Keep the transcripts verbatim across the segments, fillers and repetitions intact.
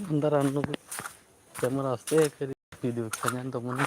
Andar ang nugwi camera aste khe video khaina tongmani.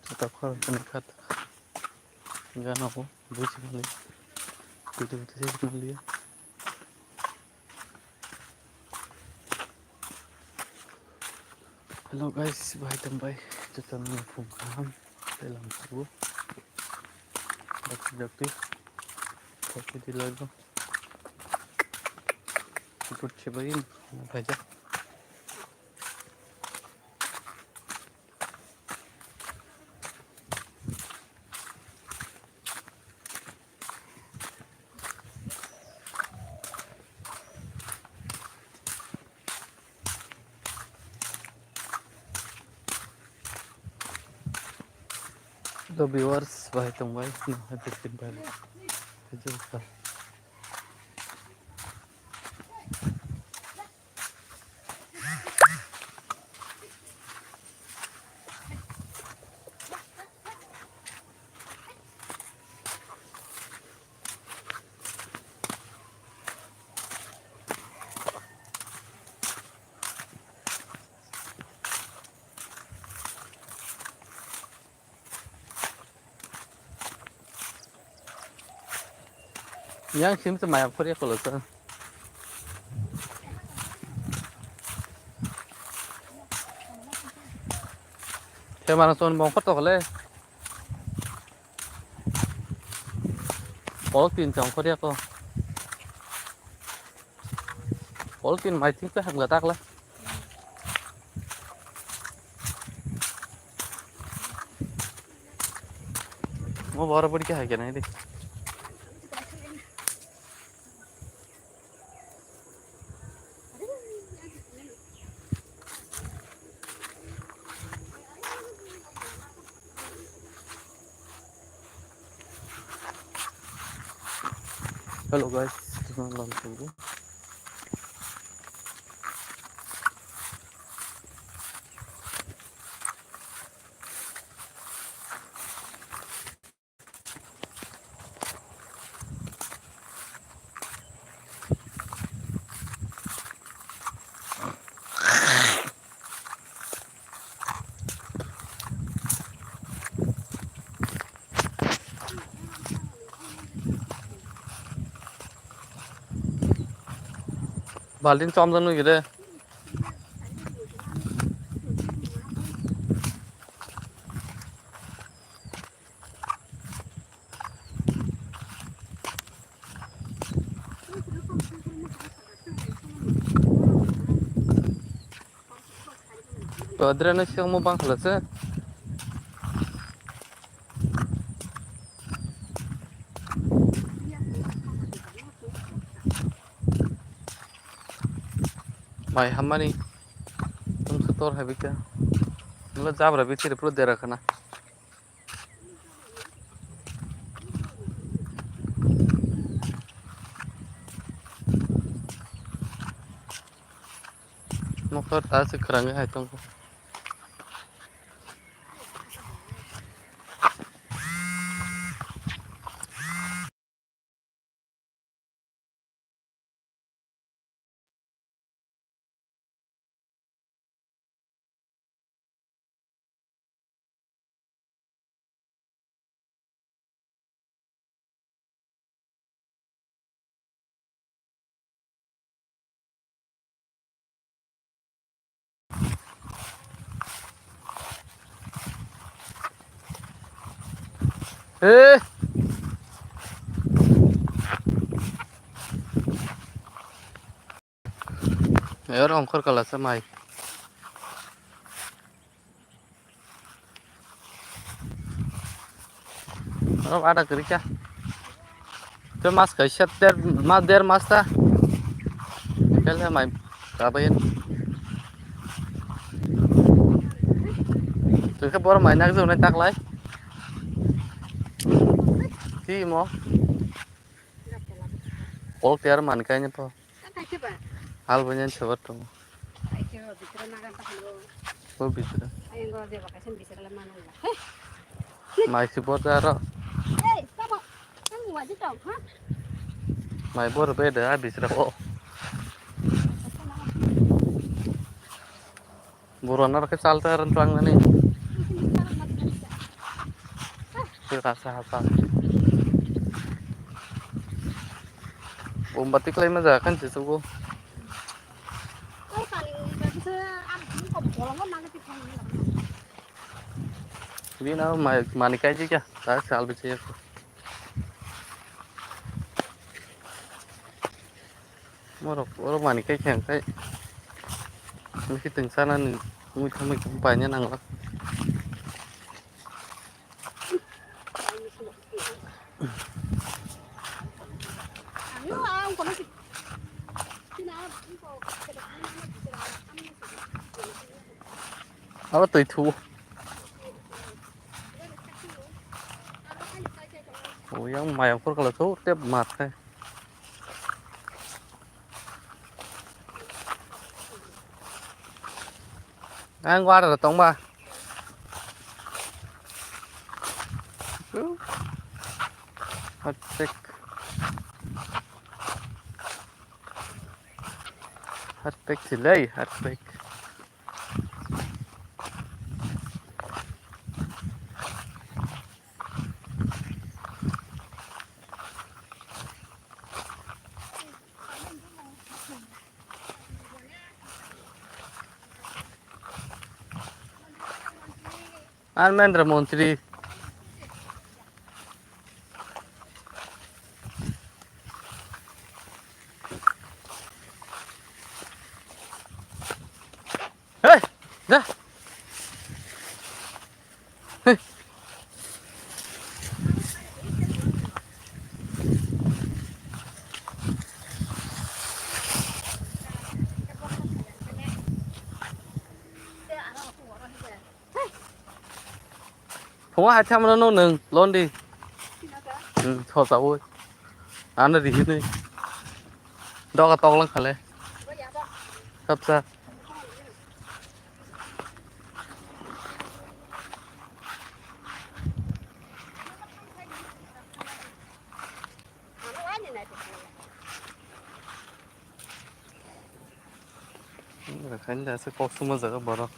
Chata khorang kani khat. Gana ko buji mali. Video tisi mali. Hello guys, bai tong bai. Chata nang phung kaham. Telang subu. Dakti dakti. Kopi di lagu. Good chibai. Baja. Hello viewers, bahai tong bai, no, hai biscuit bai. Hajai ka. Yang sim se maya phori ko lo sa. Te mana son bong koto kole. Pol tin chong phori ko. Pol tin mai thik pe hangla takla. Mo bora bori ke hai kenai de. Hello guys, this is Lam Singh. Baltin chom jan nugire. To drainage se omo bang khala se. Mai hammani tum se tor hai bika. Mula jabra bithi re pura dera khana. Nokha ta se kwrwngwi hai tongo. Eh. Ero ongkhor kala sa mai. Oro ada kwrwi kha. Tei mas kaisa der, mas der mas ta. Kele mai kabayan. Tei khe bor mai nak jonai taklai. Timo. Kol tiar man kai ni po. Hal bo nyen sebar tongo. O bisra. Mai si bor da ro. Mai bor be da bisra ko. Boro naro khe chal ta ran twlang nani. Khe kasa hasa. Bom bati klai ma ja kan se sugo. Bini abo mai, mani kai jikya, ta sal bichi ya. Morok, oro mani kai khe ang kai. Niki teng sana ni, mui thamai paina nangla. Abo twi thu. O yang mayang phur kala thu tep mat khai. Ang wara tong ba. Hot pack. Hot pack silai, hot pack. Ar Mendra Montri. Hey, da. Hey. Phungo hai thamno no nwng londi. Hmm, so sa oi. Ano ri hini. Doga toklang khale. Sapsa. Khaini da se kok suma jaga borok.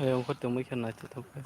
Ayang ko tongwi khe naithothok khe.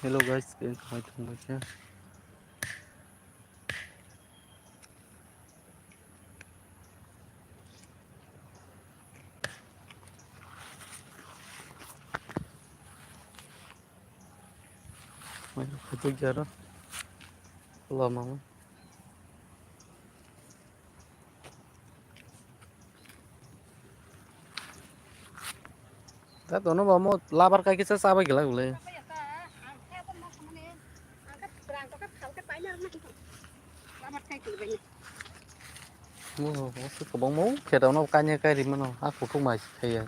Hello guys, keng khamai thangbai khe. Mai khutuk jaro lama. Ta tono ba mo labar kai kisa sabai gila gule. Mo mo se kobong mo khe tono kanya kai ri mano a kuthuk mai se khaya.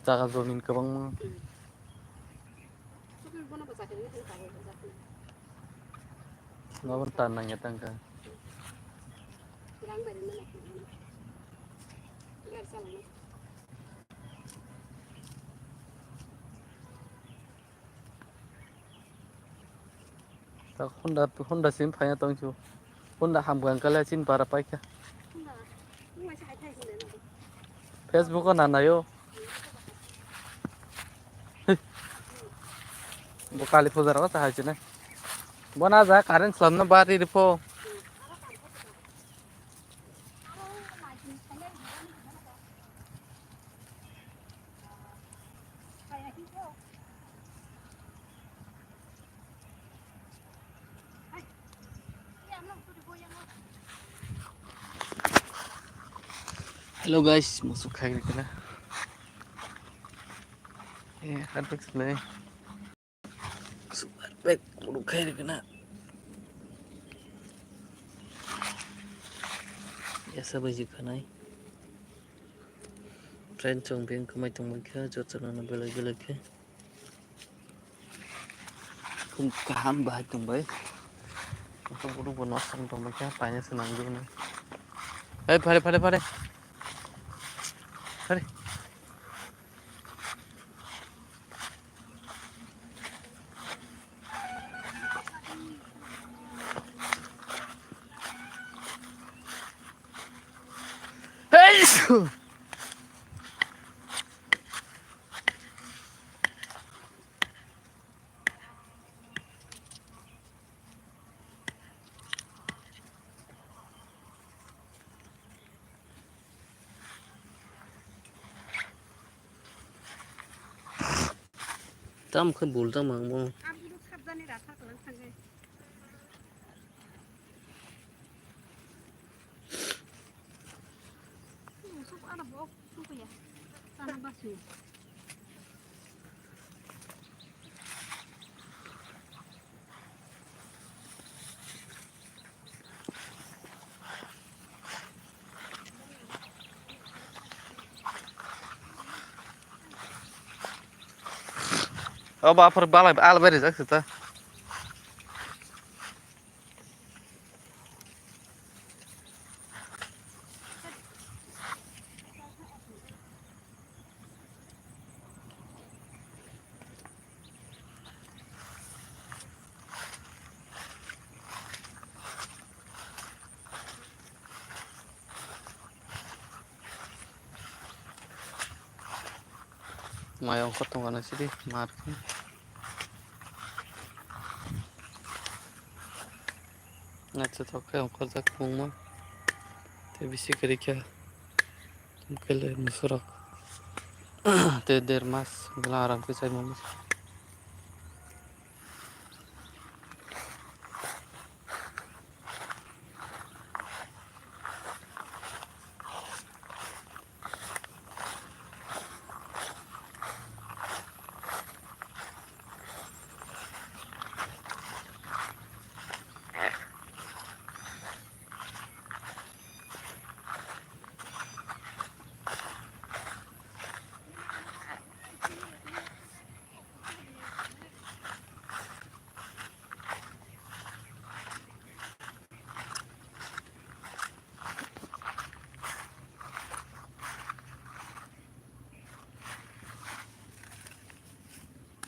Jaga jomin kwbangma. Nabr tan nangya tangka. Ta Honda, Honda sim phaiya tongchu. Honda hamkha wngkha le chini para paikha. Facebook o nanaio. Bo Kali Puja ro sa hai chine. Bo na ja current slam no bari ripho. Hello guys, musu khai rikna. Eh, hatuk sile. Super pack musu khai rikna. Yasa baji khanai. Friend chong beng khamai tong bai kha, joto no belai belai khe. Khum kaham bahai tong bai. Motor buru bo nok sam tong bai kha, paina se nang dun. Hey, phare, phare, phare. Phare. Hey! Tam khe bul tam ang bo. Ang idu khapjani rasa kalang thangwi. Musuk ada bok sukuya. Sana basu. O ba phar balai al bai rijak se ta. Mai ongkhor tongkha na sidi mar. Naithotok khe ongkhorjak kwbangma. Tei bisi kwrwi khe tongkhe le musurok. Tei der mas bwla aram khe chaimani.